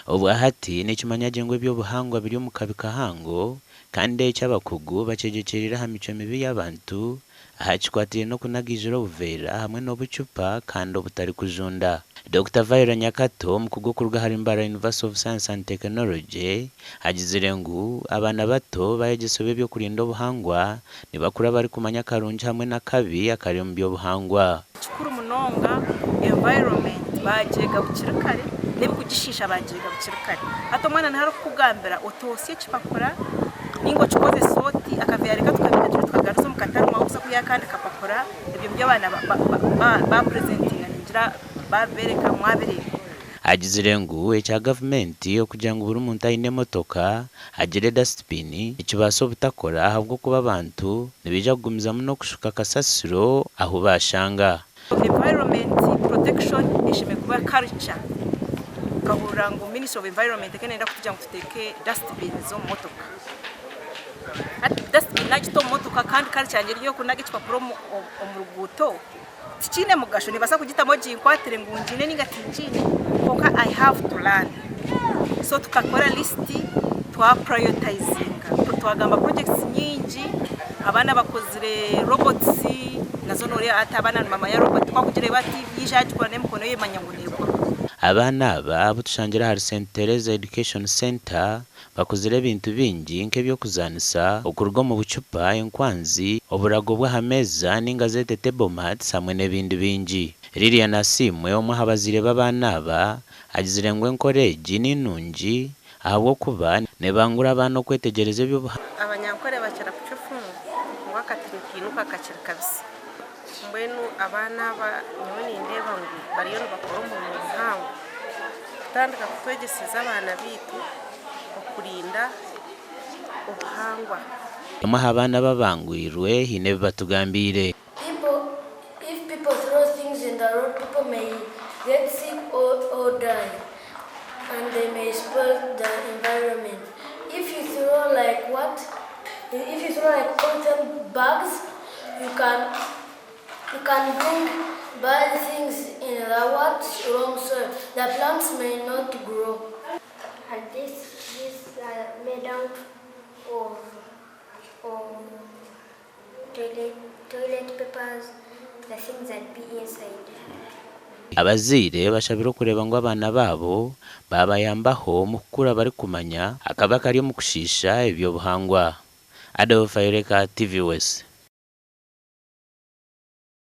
Obwahati nikimanywa gye ngu eby'obuhangwa biri omu kabi kahango kandi eki abakugu bakyegyekyereire aha micwe mibi y'abantu aha kikwataine n'okunagaijura obuveera hamwe n'obucupa kandi obutarikujunda. Dokita Viola Nyakato, omukugu okuruga ahari Mbarara University of Science and Technology agizire ngu abaana bato bayegyesibwa eby'okurinda obuhangwa nibakura barikumanya akarungi hamwe n'akabi akari omu by'obuhangwa. Kikuru munonga environment bagyega bukiri kare n'ebikugishiisha bagyega bukiri kare. Hati omwana niho arikukugambira oti osye ekipapura ninga okikozese oti akaveera reka tukabiika turiyo tukagaruza omu katare waaba kuza kwihayo akandi kapapura ebyo nibyo abaana ba presentinga ningira babibereka mwabireeba. Agizire ngu ekya gavumenti okugira ngu buri muntu aine emotoka agire dasitibini nikibaasa obutakora ahabw'okuba abantu nibaija kugumizamu n'okushuka kasasiro ahu bashanga. Environment protection eshemereire kuba culture nkahurira ngu ministry of environment ekaba neyenda kutugira ngu tuteeke dustbins omu motoka hati dustbin nagita omu motoka kandi culture yangye eri eyokunaga ekipapura omu ruguuto tikiine mugasho nibaasa kugitamu oginkwatire ngu ngiine ninga tingiine kwonka I have to learn so tukakora list twa prioritizinga twagamba projects nyingi abaana bakozire robots nazo noreeba hati abaana nibamanya robot ku arikugireeba ati yaija yagikora n'emikono ye manya ngu nekora. Abaana aba abu tushangire ahari Saint Theresa Education Centre Bakozire ebintu bingi nk'eby'okuzaanisa okuruga omu bucupa, enkwanzi, oburago bw'aha meeza ninga zeete table mats hamwe n'ebindi bingi. Lilian Asiimwe omwe aha bazaire b'abaana aba agizire ngu enkora egi ni nungi ahabw'okuba nebangura abaana okwetegyereza eby'obuhangwa. Abanyankore bakira kucwa efumu ngu akati nikainuka kakiri kabisi. Mbwenu abaana aba nyowe nindeeba ngu bariyo nibakora omurimo muhango kutandika kutwegyeseza abaana baitu okurinda obuhangwa. Bamwe aha baana ababangwirwe haine ebi batugambiire. People, if people throw things in the road, people may get sick or, or die and they may spoil the environment. If you throw like what? If you throw like polythene bags, you can you can bring bad things in the what wrong soil. The plants may not grow. And this this are made out of of toilet toilet papers, the things that be inside. Abazaire bashabirwe okureeba ngu abaana baabo baabayambaho omu kukura barikumanya akabi akari omu kushiisha eby'obuhangwa. Adolf Ayoreka, TV West.